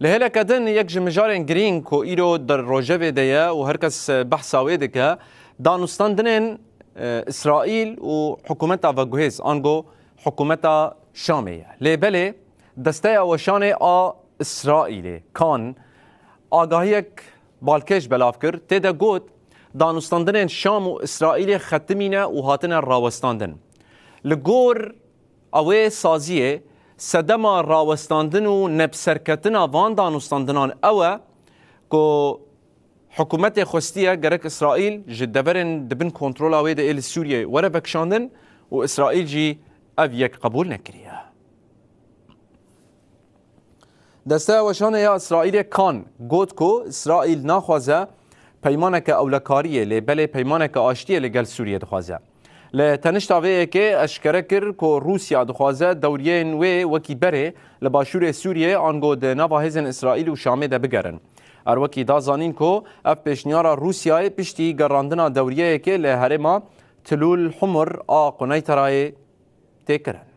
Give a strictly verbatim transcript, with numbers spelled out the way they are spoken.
Li hêleke din yek ji mijarên girîng ku îro di rojevê de ye û her kes behsa wê dike, danûstandinên, e, Îsraîl û hikûmeta veguhêz, ango hikûmeta Şamê ye. Lê belê Desteya Weşanê a Îsraîlê, Kan, agahiyek balkêş belav kir, tê de got, danûstandinên Şam û Îsraîlê xetimîne û hatine rawestandin. Li gor Ewê saziyê sedema rawestandin û nebserketina van danûstandinan ew e ku hikûmetê xwestiye gerek Îsraîl ji deverên di bin kontrola wê de ê li Sûriyeyê were vekişandin û Îsraîl jî ev yek qebûl nekiriye. Desteya Weşanê ya Îsraîlê Kan got ku Îsraîl naxwaze peymaneke ewlekariyê, lê belê peymaneke aştiyê li gel Sûriyê dixwaze. Li tenişta vê yekê eşkere kir ku Rûsya dixwaze dewriyeyên wê wekî berê li başûrê Sûriyê ango di nava hêzên Îsraîl û Şamê de bigerin. Her wekî da zanîn ku ev pêşniyara Rûsyayê piştî gerandina dewriyeyekê li herêma Tilûl Humur a Quneyterayê tê kirin.